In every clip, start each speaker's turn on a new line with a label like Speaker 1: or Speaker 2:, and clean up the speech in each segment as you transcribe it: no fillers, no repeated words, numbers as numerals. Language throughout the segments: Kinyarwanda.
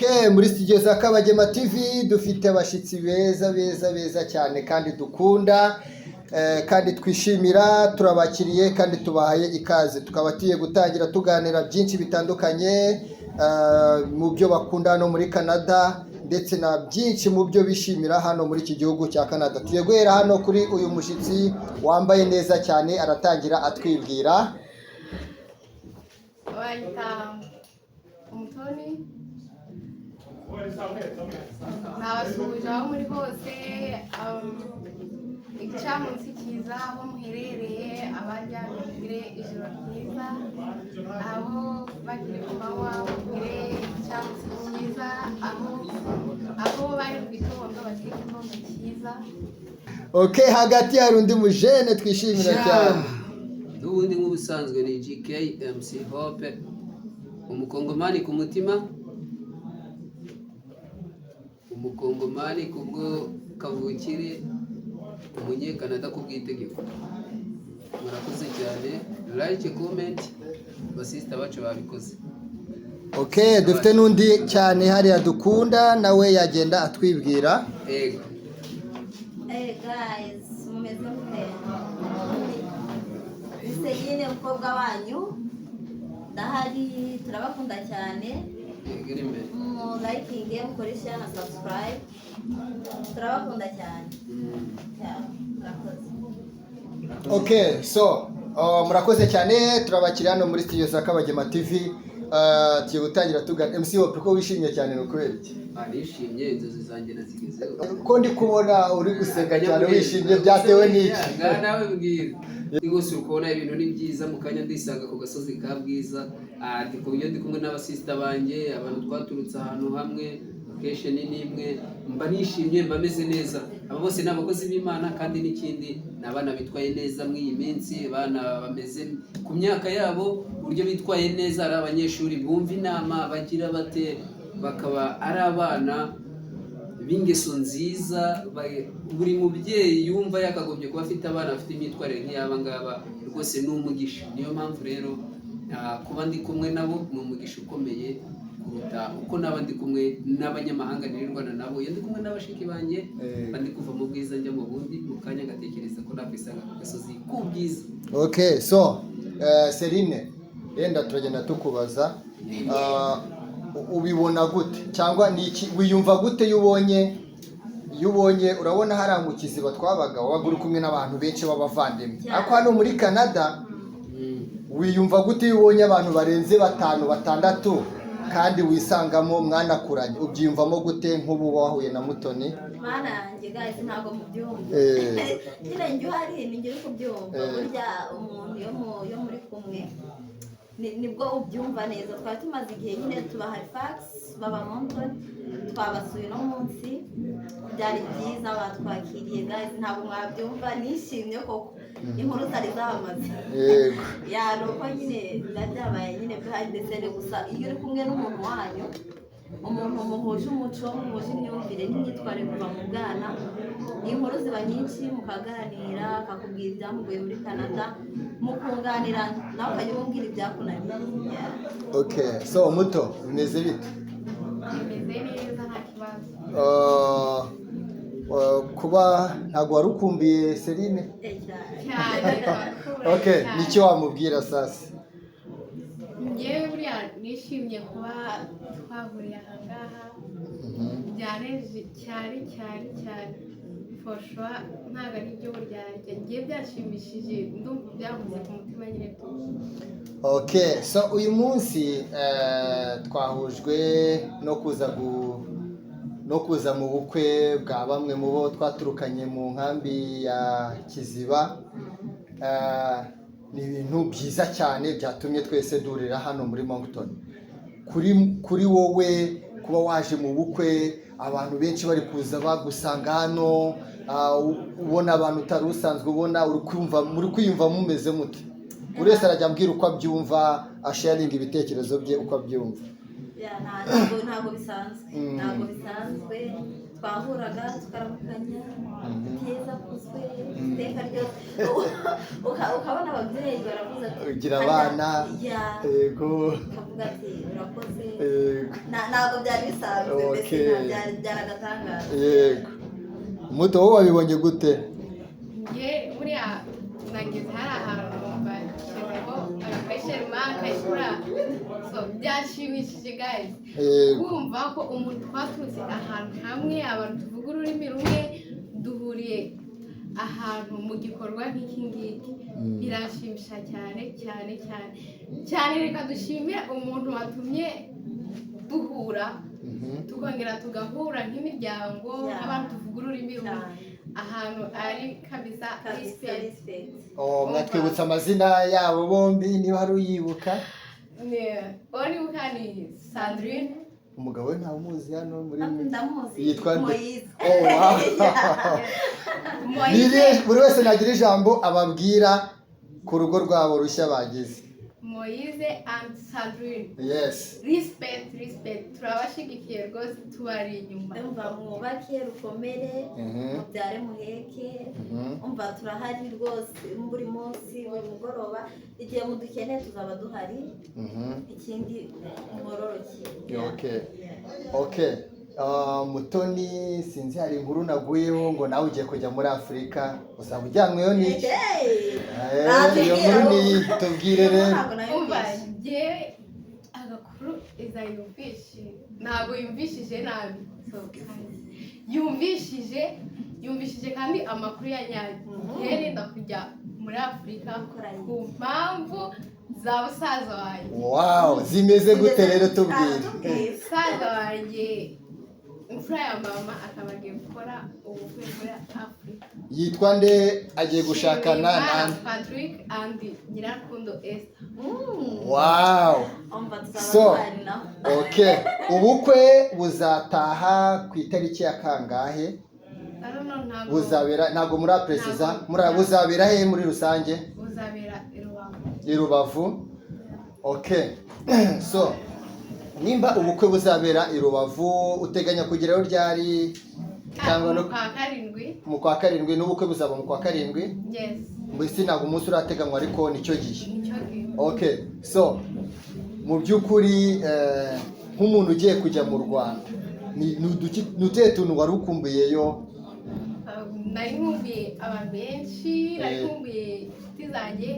Speaker 1: Okay, muri studio za Kabagema TV dufite abashyitsi beza beza beza cyane kandi dukunda, kandi twishimira. Turabakiriye kandi tubahaye ikaze. Tukaba tugiye gutangira tuganira byinshi bitandukanye mu byo bakunda hano muri Canada, ndetse na byinshi mu byo bishimira hano muri iki gihugu cya Canada. Tugiye guhera hano kuri uyu mushyitsi wambaye neza cyane, aratangira atwibwira.
Speaker 2: Bayita Umutoni. Nabasuhuje aho muri hose. Igicamunsi cyiza aho muherereye, abaryamye mugire ijoro ryiza, aho bakiri ku manywa mugire igicamunsi cyiza, aho bari mu gitondo bagire igitondo cyiza.
Speaker 1: Okay, hagati hari undi mujene twishimira cyane.
Speaker 3: N'ubundi nk'ubusanzwe ni GK MC Hope, umukongomani ku mutima, umukongomani kubwo kavukire, umunyekanada ku bw'itegeko. Murakoze cyane. Like, comment, basisita bacu babikoze.
Speaker 1: Okay, dufite n'undi cyane hariya dukunda, nawe yagenda atwibwira.
Speaker 3: Ego.
Speaker 4: Hey guys, mumeze mute? Ni Celine, umukobwa wanyu. Ndahari, turabakunda cyane.
Speaker 3: Yegera imbere.
Speaker 4: Mu likinge, mukore share na subscribe. Turabakunda cyane. Yeah, murakoze.
Speaker 1: Okay, so murakoze cyane, turabakiriye hano muri studio za Kabagema TV. Tugiye gutangira tugana MC Hope. Ko wishimye cyane, ni ukubera iki?
Speaker 3: Nishimye, inzozi zanjye nazigezeho.
Speaker 1: Ko ndi kubona uri guseka cyane, wishimye, byatewe n'iki?
Speaker 3: Ngaha nawe mbwira. Rwose uri kubona ibintu ni byiza. Mu kanya ndisanga ku gasozi ka Bwiza. Ndi ku buryo ndi kumwe n'abasisita banjye, abantu twaturutse ahantu hamwe, location ni imwe, mba nishimye, mba meze neza. Aba bose ni abakozi b'Imana, kandi n'ikindi ni abana bitwaye neza muri iyi minsi, abana bameze ku myaka yabo, uburyo bitwaye neza, ari abanyeshuri bumva inama, bagira bate, bakaba ari abana b'ingeso nziza. Buri mubyeyi yumva yakagombye kuba afite abana bafite imyitwarire nk'iy'aba ngaba, rwose ni umugisha. Niyo mpamvu rero kuba ndi kumwe nabo ni umugisha ukomeye kuruta uko naba ndi kumwe n'abanyamahanga nirirwana nabo. Iyo ndi kumwe n'abashiki banjye, mba ndi kuva mu bwiza njya mu bundi. Mu kanya ngatekereza ko nakwisanga ku gasozi k'ubwiza.
Speaker 1: Okay, so Celine, yenda turagenda tukubaza, ubibona gute cyangwa ni iki, wiyumva gute iyo ubonye, urabona hariya mu Kiziba twabaga, wabaga uri kumwe n'abantu benshi b'abavandimwe, ariko hano muri Canada wiyumva gute iyo ubonye abantu barenze batanu, batandatu, kandi wisangamo mwanakuranye? Ubyiyumvamo gute nk'ubu wahuye na Mutoni?
Speaker 4: Mana yanjye, guys, ntabwo mubyumva. Nyine njye uhari ni njye uri kubyumva. Burya umuntu iyo muri kumwe nibwo ubyumva neza. Twari tumaze igihe nyine tuba Halifax, baba Moncton, twabasuye uno munsi, byari byiza, batwakiriye. Guys, ntabwo mwabyumva, nishimye koko, inkuru zari zabamaze. Yeah, ni uko nyine biba byabaye nyine behind the scene. Gusa iyo uri kumwe n'umuntu wanyu, umuntu muhuje umuco, muhuje imyumvire n'imyitwarire kuva mu bwana, inkuru ziba nyinshi, mukaganira, akakubwira ibyamugoye muri Canada, mukunganirana, nawe ukajya umubwira ibyakunaniye. Yeah.
Speaker 1: Okay, so Muto, bimeze bite?
Speaker 2: Bimeze neza, nta kibazo.
Speaker 1: Kuba ntabwo wari ukumbiye Celine?
Speaker 4: Cyane.
Speaker 2: Cyane.
Speaker 1: Okay, nicyo wamubwira sasa?
Speaker 2: Njyewe buriya nishimye kuba twahuriye aha ngaha, byanejeje cyane cyane cyane. For sure, ntabwo ari ibyo buryarya, ngiye byashimishije, ndumva byavuze ku mutima nyine tu.
Speaker 1: Okay, so uyu munsi twahujwe no kuza mu bukwe bwa bamwe mu bo twaturukanye mu nkambi ya Kiziba. Ni ibintu byiza cyane byatumye twese duhurira hano muri Moncton. Kuri wowe, kuba waje mu bukwe, abantu benshi bari kuza bagusanga hano, ubona abantu utari usanzwe ubona, uri kumva, muri kwiyumva mumeze mute? Buri wese arajya ambwira uko abyumva, asharinga ibitekerezo bye uko abyumva.
Speaker 4: Yeah, ntabwo bisanzwe. Ntabwo bisanzwe. Twahuraga tukaramukanya, keza kuzwe iteka ryose. Ukabona ababyeyi baravuze ati
Speaker 1: Ugira abana.
Speaker 4: Ya. Ukavuga ati urakoze. Ntabwo byari bisanzwe mbese. Byari agatangaza.
Speaker 1: Yego, muto, wowe wabibonye gute?
Speaker 2: Njye buriya nageze hari ahantu numva nshyizeho agaquestion mark kura. So byashimishije, guys, kumva ko umuntu twaturutse ahantu hamwe, abantu tuvuga ururimi rumwe, duhuriye ahantu mu gikorwa nk'iki ngiki. Birashimisha cyane cyane cyane cyane. Reka dushimire umuntu watumye duhura, tukongera tugahura nk'imiryango, nk'abantu tuvuga ururimi rumwe. Ahantu ari kabisa,
Speaker 4: Kabisa.
Speaker 2: Respect.
Speaker 4: Respect.
Speaker 1: Oh, mwatwibutsa amazina yabo bombi niba hari uyibuka?
Speaker 2: Uwo nibuka ni Sandrine.
Speaker 1: Umugabo we ntawe umuzi hano muri
Speaker 4: Ndamuzi.
Speaker 1: Yitwa nde?
Speaker 4: Moyize.
Speaker 1: Oh, wow.
Speaker 2: Moise.
Speaker 1: Buri wese nagira ijambo ababwira ku rugo rwabo rushya bagize.
Speaker 2: Moise and Sandrine.
Speaker 1: Yes.
Speaker 2: Respect, respect, turabashigikiye rwose, tubari inyuma.
Speaker 4: Umva, mwubake rukomere, mubyare muheke. Umva, turahari rwose buri munsi, buri mugoroba, igihe mudukeneye tuzaba duhari. Ikindi, mwororoke.
Speaker 1: Okay. Ah, Mutoni, sinzi, hari inkuru naguyeho ngo nawe ugiye kujya muri Afurika, uzaba ujyanweyo n'iki?
Speaker 4: Hey!
Speaker 1: Iyo nkuru ni tubwire rero.
Speaker 4: Ntabwo
Speaker 2: Umva,
Speaker 4: nayumvise.
Speaker 2: njyewe agakuru iza yumvishije, ntabwo yumvishije nabi. So, yumvishije kandi amakuru ya nyayo. Njyewe nenda kujya muri Afurika ku mpamvu za musaza wanjye.
Speaker 1: Wow, zimeze gute rero? Tubwire.
Speaker 4: Tubwire.
Speaker 2: Musaza wanjye, imfura ya mama, akaba agiye gukora ubukwe muri Afurika.
Speaker 1: Yitwa nde? Agiye gushakana
Speaker 2: Nshimiyimana
Speaker 1: na
Speaker 2: Patrick and Nyirarukundo Esther.
Speaker 1: Wow.
Speaker 4: Umva, tuzaba
Speaker 1: So,
Speaker 4: duhari naho.
Speaker 1: okay, ubukwe buzataha ku itariki ya kangahe?
Speaker 2: I don't know, ntabwo
Speaker 1: Buzabera, ntabwo murapresiza? Muri buzabera he muri rusange?
Speaker 2: Buzabera i Rubavu.
Speaker 1: I Rubavu, okay. So nimba ubukwe buzabera i Rubavu, uteganya kugerayo ryari cyangwa no
Speaker 2: Mu kwa karindwi.
Speaker 1: Mu kwa karindwi? N'ubukwe buzaba mu kwa karindwi?
Speaker 2: Yes.
Speaker 1: Mbese ntabwo umunsi urateganywa, ariko nicyo gihe?
Speaker 2: Nicyo gihe.
Speaker 1: Okay, so mu by'ukuri nk'umuntu ugiye kujya mu Rwanda, ni utuhe tuntu wari ukumbuyeyo?
Speaker 2: Nari nkumbuye abantu benshi, nari nkumbuye inshuti zanjye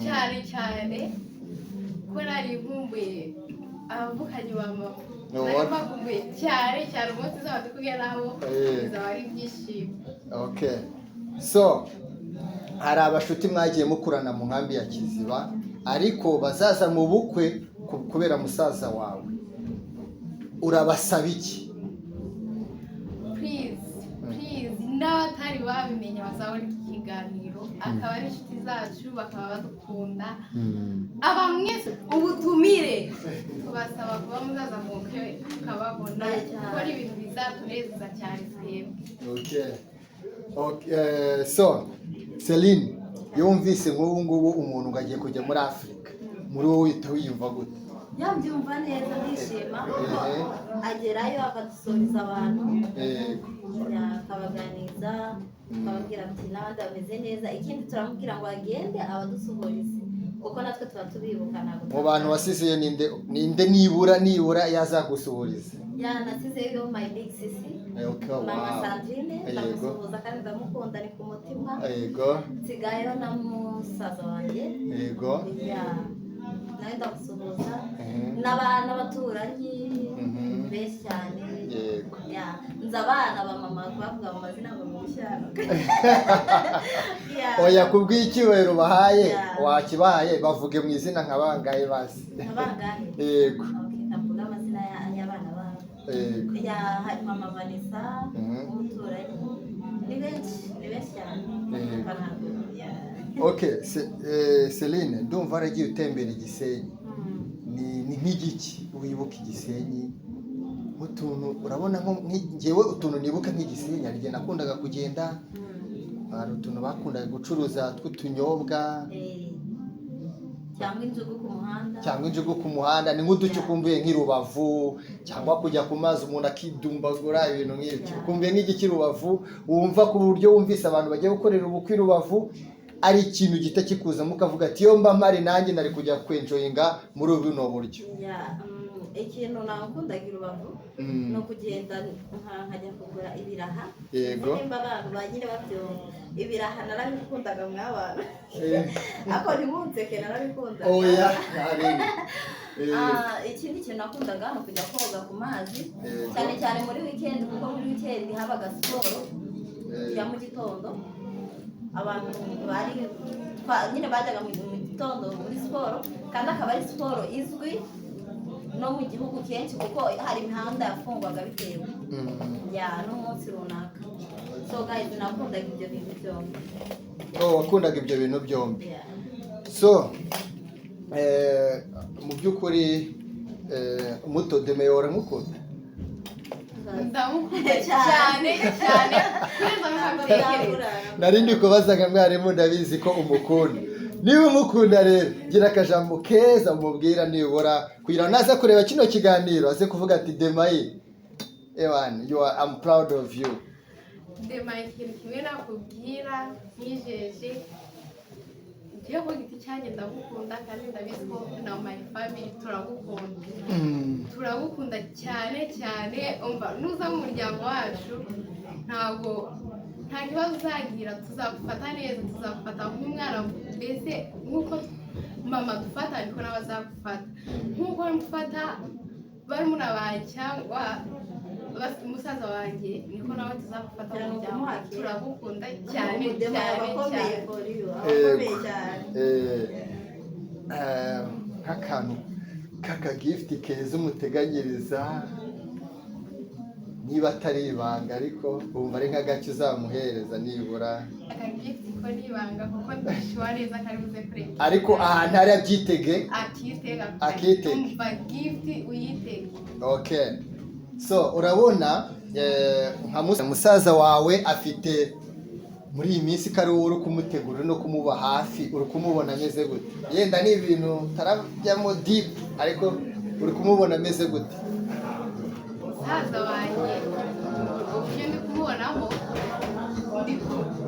Speaker 2: cyane cyane ko nari nkumbuye abavukanyi ba mama. Nari mbakumbuye cyane cyane. Umunsi uzaba ndi kumwe nabo bizaba ari ibyishimo.
Speaker 1: Okay, so hari abashuti mwagiye mukurana mu nkambi ya Kiziba, ariko bazaza mu bukwe kubera musaza wawe, urabasaba iki?
Speaker 2: Please, please, n'abatari babimenya bazabona iki kiganiro, akaba ari inshuti zacu, bakaba badukunda, abantu mwese ubutumire, tubasaba kuba muzaza mu bukwe tukababona, kuko ari ibintu bizatunezeza cyane twebwe.
Speaker 1: Okay. So Celine, iyo wumvise nk'ubu ngubu umuntu ngo agiye kujya muri Afurika, muri wowe uhita wiyumva gute?
Speaker 4: Yabyumva neza, ndishima kuko agerayo akadusubiza abantu, akabaganiriza, akababwira ati n'abandi bameze neza. Ikindi, turamubwira ngo agende abadusuhurize, kuko natwe tuba tubibuka, ntabwo
Speaker 1: Mu bantu wasizeyo, ninde nibura yazagusuhuriza?
Speaker 4: Yanasizeyo my big sisi, mama Sandrine. Ndamusuhuza kandi ndamukunda, ni ku mutima. Nsigayeyo na musaza wanjye. Ya, nawe ndamusuhuza, n'abaturanyi benshi cyane. Ya, nzi abana ba mama bavuga mu mazina ngo mu mushyano.
Speaker 1: Oya, kubw'icyubahiro bahaye, wakibahaye, bavuge mu izina nka bangahe basi.
Speaker 4: Nka bangahe?
Speaker 1: Yego.
Speaker 4: Okay, ndavuga amazina y'abana babo. Ya, hari mama Vanessa, umuturanyi, ni benshi, ni benshi cyane. Ya.
Speaker 1: Okay, Celine, ndumva waragiye utembera Igisenyi. Ni nk'igiki wibuka Igisenyi, nk'utuntu urabona nko njyewe utuntu nibuka nk'Igisenyi, hari igihe nakundaga kugenda, hari utuntu bakundaga gucuruza tw'utunyobwa.
Speaker 4: Cyangwa injugu ku muhanda.
Speaker 1: Cyangwa injugu ku muhanda. Ni nk'uduce ukumbuye nk'i Rubavu, cyangwa kujya ku mazi umuntu akidumbagura, ibintu nk'ibyo. Ukumbuye nk'igiki i Rubavu, wumva ku buryo wumvise abantu bagiye gukorera ubukwe i Rubavu ari ikintu gihita kikuzamo, ukavuga ati: "Iyo mba mpari nanjye nari kujya kwenjoyinga muri buno buryo"?
Speaker 4: Yeah, ikintu nakundaga i Rubavu ni ukugenda nkajya kugura ibiraha. Sinzi nimba abantu ba nyine babyumva. Ibiraha narabikundaga mw'abantu, ariko ntimunseke, narabikundaga.
Speaker 1: Oya, ntarebe.
Speaker 4: Ah, ikindi kintu nakundaga ni ukujya koga ku mazi, cyane cyane muri weekend, kuko muri weekend habaga siporo ya mu gitondo. Abantu bari nyine bajyaga mu gitondo muri siporo, kandi akaba ari siporo izwi no mu gihugu kenshi, kuko hari imihanda yafungwaga bitewe ya n'umunsi runaka. So guys, nakundaga ibyo bintu byombi.
Speaker 1: Oh, wakundaga ibyo bintu byombi?
Speaker 4: Yeah.
Speaker 1: So mu by'ukuri, muto Demeyora nkukunda.
Speaker 2: Ndamukunda.
Speaker 4: Cyane.
Speaker 2: Cyane cyane, kurenza aho mbitekereza.
Speaker 1: Nari ndi kubazaga mwarimu, ndabizi ko umukunda. Niba umukunda rero, gira akajambo keza umubwira nibura kugira ngo naza kureba kino kiganiro aze kuvuga ati: "Demayi, ewan, you are, I'm proud of you."
Speaker 2: Dema, ikintu kimwe nakubwira nkijeje, njyewe ku giti cyanjye ndagukunda, kandi ndabizi ko na my family turagukunda. Turagukunda cyane cyane. Umva, nuza mu muryango wacu ntabwo nta kibazo uzagira, tuzagufata neza, tuzagufata nk'umwana, mbese nk'uko mama dufata niko nawe azagufata, nk'uko mufata barumuna banjye cyangwa musaza wanjye, niko nawe tuzagufata mu muryango. Turagukunda cyane
Speaker 4: Umudema
Speaker 2: cyane
Speaker 4: abakomeye
Speaker 2: cyane.
Speaker 4: For you, abakomeye cyane.
Speaker 1: Nk'akantu k'akagift keza umuteganyiriza, niba atari ibanga, ariko wumva ari nk'agace uzamuhereza nibura?
Speaker 2: Akagift ko ni ibanga, kuko ndishyura neza kari buze kureba.
Speaker 1: Ariko ahantu hari abyitege.
Speaker 2: Akitega.
Speaker 1: Akitege.
Speaker 2: Umva, gift uyitege.
Speaker 1: Okay, so urabona nka musaza wawe afite muri iyi minsi ko ari wowe uri kumutegura no kumuba hafi, uri kumubona ameze gute? Yenda ni ibintu utarajyamo deep, ariko uri kumubona ameze gute?
Speaker 2: Musaza wanjye, uburyo ndi kumubonamo,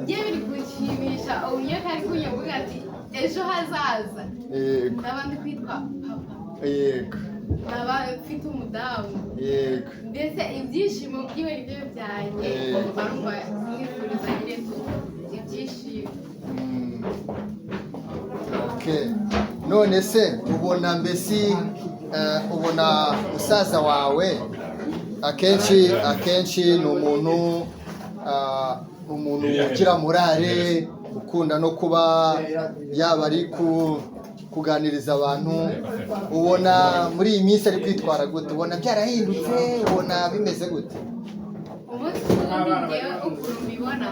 Speaker 2: njye biri kunshimisha uburyo kari kunyumva ati ejo hazaza ndaba ndi kwitwa papa, ndaba mfite umudamu, mbese ibyishimo byiwe nibyo byanjye. Arumva mwifuriza nyine tu ibyishimo.
Speaker 1: Okay. None se ubona mbese ubona musaza wawe akenshi ni umuntu umuntu ugira morale, ukunda no kuba yaba ari kuganiriza abantu, ubona muri iyi minsi ari kwitwara gute? Ubona byarahindutse? Ubona bimeze gute?
Speaker 2: Umunsi ku wundi, ngewe ukuntu mbibona,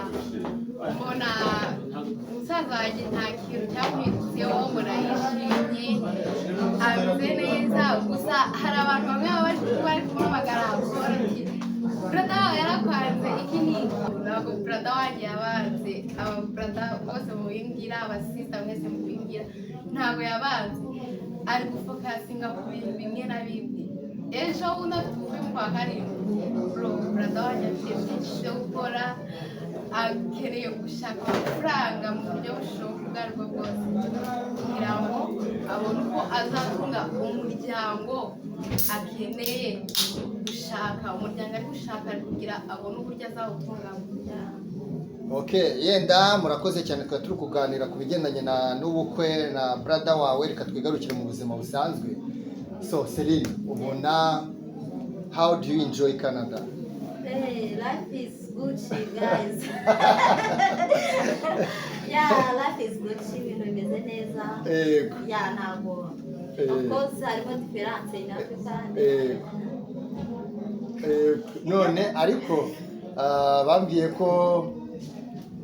Speaker 2: mbona umusaza wanjye nta kintu cyamuhindutseho, mbona yishimye, ameze neza. Gusa hari abantu bamwe baba bari kumuhamagara ati: "Brother wawe yarakwanze," iki n'iki. Ntabwo brother wanjye yabanze. Aba brother bose mubimbwira, abasister mwese mubimbwira, ntabwo yabanze. Ari gufocusinga ku bintu bimwe na bimwe. Ejo bundi afite ubukwe mu kwa 7. Bro, brother wanjye afite byinshi byo gukora, akeneye gushaka amafaranga mu buryo bushoboka ubwo aribwo bwose kugira ngo abone uko azatunga umuryango. Akeneye gushaka umuryango, ari gushaka kugira abone uburyo azawutungamo.
Speaker 1: Okay, yenda murakoze cyane. Twari turi kuganira ku bigendanye na n'ubukwe na brother wawe. Reka twigarukire mu buzima busanzwe. So Celine, ubona, how do you enjoy Canada?
Speaker 4: Hey, life is Gucci, guys. Yeah, life is Gucci, ibintu bimeze neza. Yeah, ntabwo. Of course, harimo difference in Africa.
Speaker 1: Yego. None ariko bambwiye ko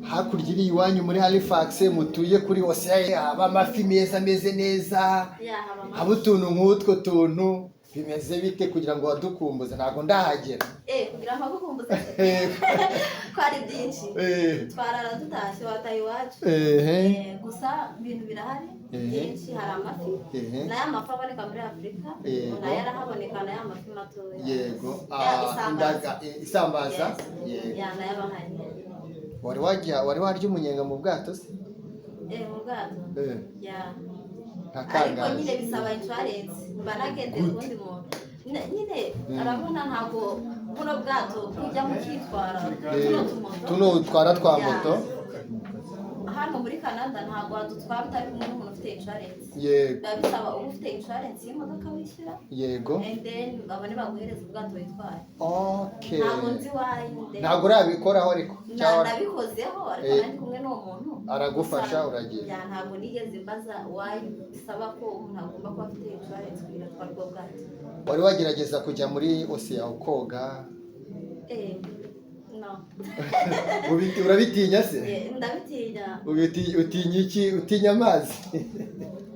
Speaker 1: hakurya iri iwanyu muri Halifax mutuye kuri ocean, haba amafi meza ameze neza.
Speaker 4: Yeah, haba amafi.
Speaker 1: Haba utuntu nk'utwo tuntu, bimeze bite kugira ngo wadukumbuze? Ntabwo ndahagera.
Speaker 4: Kugira ngo agukumbuze ko ari byinshi. Twarara tutashye, wataye iwacu. Gusa ibintu birahari. Byinshi, hari amafi n'aya mafi aboneka muri Afurika, nayo arahaboneka, n'aya mafi matoya. Ya,
Speaker 1: Ah,
Speaker 4: isambaza.
Speaker 1: Indaga, isambaza.
Speaker 4: Yes.
Speaker 1: Yego.
Speaker 4: Ya, nayo aba ahari.
Speaker 1: Wari wajya, wari warya umunyenga mu bwato se?
Speaker 4: Mu bwato? Ya.
Speaker 1: Ntakangaje.
Speaker 4: Ariko nyine bisaba insurance, mba nagendera ubundi muntu nyine arabona, ntabwo buno bwato bujya mukitwara, tuno tumoto.
Speaker 1: Tuno utwara twa moto.
Speaker 4: Hano muri Canada ntabwo wadutwara utari kumwe n'umuntu ufite insurance. Biba bisaba uba ufite insurance y'imodoka wishyura, and then babone baguhereza ubwato witwaye. Ntabwo nzi why then.
Speaker 1: Ntabwo urabikoraho ariko? Cyangwa
Speaker 4: Nabikozeho ariko nari kumwe n'uwo muntu.
Speaker 1: Aragufasha,
Speaker 4: Gusa,
Speaker 1: uragira.
Speaker 4: Ya, ntabwo nigeze mbaza why bisaba ko umuntu agomba kuba afite insurance kugira atware ubwo bwato.
Speaker 1: Wari wagerageza kujya muri ocean ukoga?
Speaker 4: No.
Speaker 1: Urabitinya se?
Speaker 4: Ndabitinya.
Speaker 1: Utinya iki? Utinya amazi?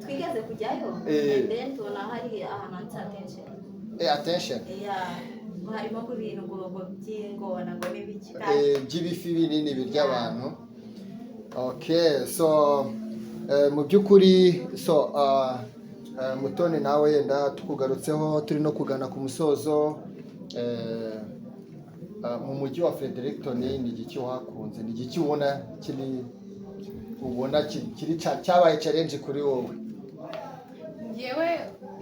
Speaker 4: Twigeze kujyayo, and then tubona hari ahantu handitse "attention".
Speaker 1: Attention.
Speaker 4: Yeah, ngo harimo ngo ibintu ngo by'ingona ngo n'ibiki kandi
Speaker 1: By'ibifi binini birya abantu. Okay, so mu by'ukuri, so Mutoni, nawe yenda tukugarutseho, turi no kugana ku musozo, mu mujyi wa Fredericton ni igiki wahakunze? Ni igiki ubona kiri, ubona kiri cyabaye challenge kuri wowe?
Speaker 2: Ngewe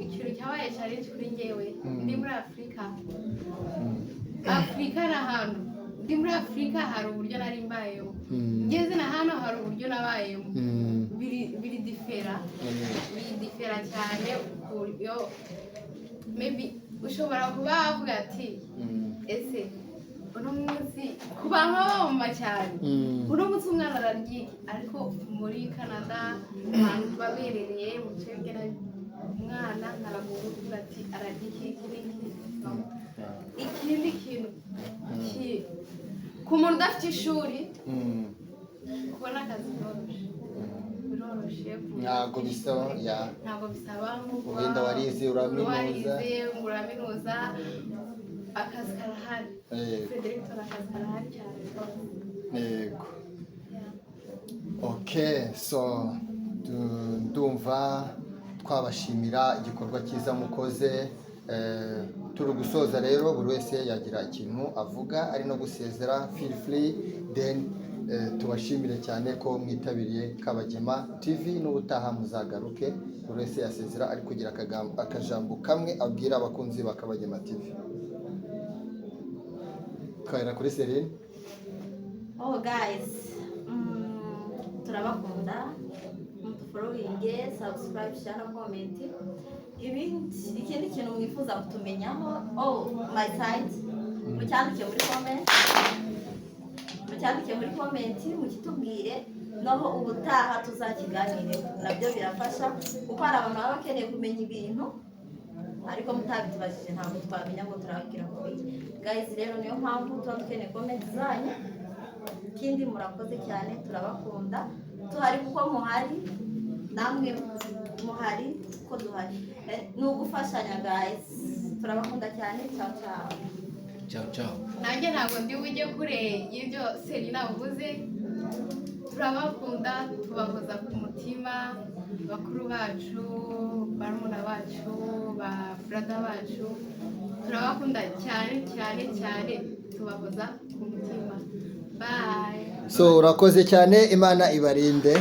Speaker 2: ikintu cyabaye challenge kuri ngewe, ndi muri Afurika, Afurika ni ahantu, ndi muri Afurika hari uburyo nari mbayeho, ngeze na hano hari uburyo nabayemo, biri different, biri different cyane, ku buryo maybe ushobora kuba wavuga ati: "Ese uno munsi", ku bantu baba bamama cyane, "uno munsi umwana ararya iki?" Ariko muri Canada, ahantu tuba duherereye mu bice bigera, umwana ntabwo uvuga ati ararya iki, iki n'iki. Ikindi kintu ku muntu udafite ishuri, kubona akazi biroroshye, biroroshye ku muntu
Speaker 1: Ntabwo
Speaker 2: udafite
Speaker 1: bisaba,
Speaker 2: ishuri.
Speaker 1: Ya.
Speaker 2: Ntabwo bisaba nko kuba
Speaker 1: Wenda warize, uraminuza.
Speaker 2: warize ngo uraminuza, akazi karahari. Fredericton akazi karahari cyane rwose. Yeah.
Speaker 1: Okay, so ndumva twabashimira igikorwa cyiza mukoze. Turi gusoza rero, buri wese yagira ikintu avuga ari no gusezera, feel free. Then tubashimire cyane ko mwitabiriye Kabagema TV, n'ubutaha muzagaruke. Buri wese yasezera ari kugira akajambo kamwe abwira abakunzi ba Kabagema TV. Twahera kuri Celine.
Speaker 4: Oh guys, turabakunda, mudufollowinge, subscribe, share na comment. Ibindi, ikindi kintu mwifuza kutumenyaho, oh my side, mucyandike muri comment, mucyandike muri comment, mukitubwire, naho ubutaha tuzakiganireho. Nabyo birafasha kuko hari abantu baba bakeneye kumenya ibintu, ariko mutabitubajije ntabwo twamenya ngo turababwira ngo iki. Guys, rero niyo mpamvu tuba dukeneye comment zanyu. Ikindi, murakoze cyane, turabakunda. Tuhari kuko muhari, namwe muhari kuko duhari. Ni ugufashanya guys. Turabakunda cyane. Ciao ciao.
Speaker 3: Ciao ciao.
Speaker 2: Nanjye ntabwo ndi bujye kure y'ibyo Selina avuze. Turabakunda, tubahoza ku mutima, bakuru bacu, barumuna bacu, ba brother bacu, turabakunda cyane cyane cyane, tubahoza ku mutima. Bye.
Speaker 1: So urakoze cyane, Imana ibarinde.